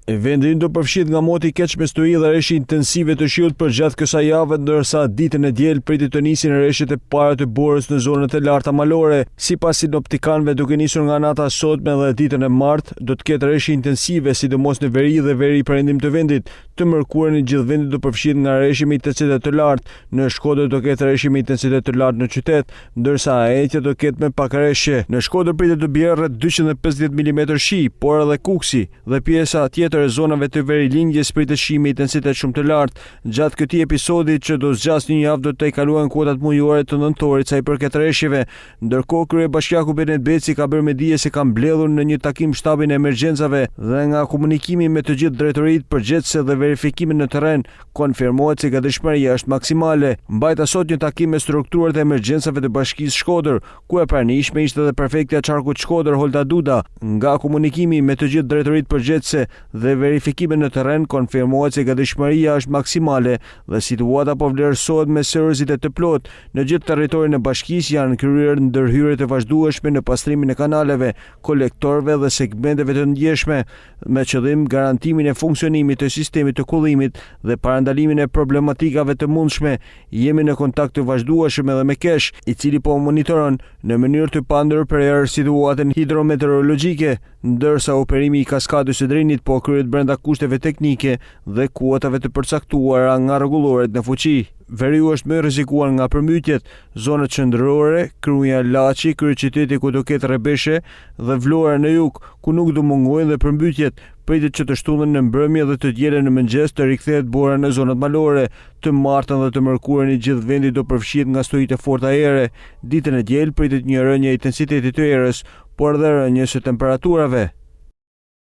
Vendi ynë do përfshihet nga moti i keq me stuhi dhe reshje intensive të shiut përgjatë kësaj jave, ndërsa ditën e diel pritet të nisin reshjet e para të borës në zonat e larta malore. Sipas sinoptikanëve, duke nisur nga nata e sotme dhe ditën e martë, do të ketë reshje intensive, sidomos në veri dhe veri-perëndim të vendit. Të mërkurën i gjithë vendi do përfshihet nga reshje me intensitet të lartë. Në Shkodër do ketë reshje me intensitet të lartë në qytet, ndërsa e enjtja do ketë më pak reshje. Në Shkodër pritet të bjerë rreth 250 mm shi, por edhe Kukësi dhe pjesa tjetër e zonave të verilindjes pritet shi me intensitet shumë të lartë. Gjatë këtij episodi që do zgjasë një javë do të tejkalohen kuotat mujore të nëntorit sa i përket reshjeve. Ndërkohë, kryebashkiaku Benet Beci ka bërë me dije se ka mbledhur në një takim shtabin e emergjencave dhe nga komunikimi me të gjithë drejtoritë përgjegjëse dhe verifikimi në terren, konfirmohet se gatishmëria është maksimale. Mbajta sot një takim me strukturat e emergjencave të Bashkisë Shkodër, ku e pranishme ishte edhe prefektja e qarkut Shkodër, Holta Duda. Nga komunikimi me të gjithë drejtoritë përgjegjëse dhe verifikimi në terren, konfirmohet se gatishmëria është maksimale dhe situata po vlerësohet me seriozitet të plotë. Në gjithë territorin e bashkisë janë kryer ndërhyrje të vazhdueshme në pastrimin e kanaleve, kolektorëve dhe segmenteve të ndjeshme, me qëllim garantimin e funksionimit të sistemit të kullimit dhe parandalimin e problematikave të mundshme. Jemi në kontakt të vazhdueshëm edhe me KESH, i cili po monitoron në mënyrë të pandërprerë situatën hidrometeorologjike, ndërsa operimi i kaskadës së Drinit po kryhet brenda kushteve teknike dhe kuotave të përcaktuara nga rregulloret në fuqi. Veriu është më i rrezikuar nga përmbytjet, zonat qendrore, Kruja, Laçi, kryeqyteti ku do ketë rrebeshe dhe Vlora në jug, ku nuk do mungojnë dhe përmbytjet. Pritet që të shtunën në mbrëmje dhe të dielën në mëngjes të rikthehet bora në zonat malore. Të martën dhe të mërkurën i gjithë vendi do përfshihet nga stuhitë e forta ere. Ditën e diel pritet një rënie e intensitetit të erës, por edhe rënies së temperaturave.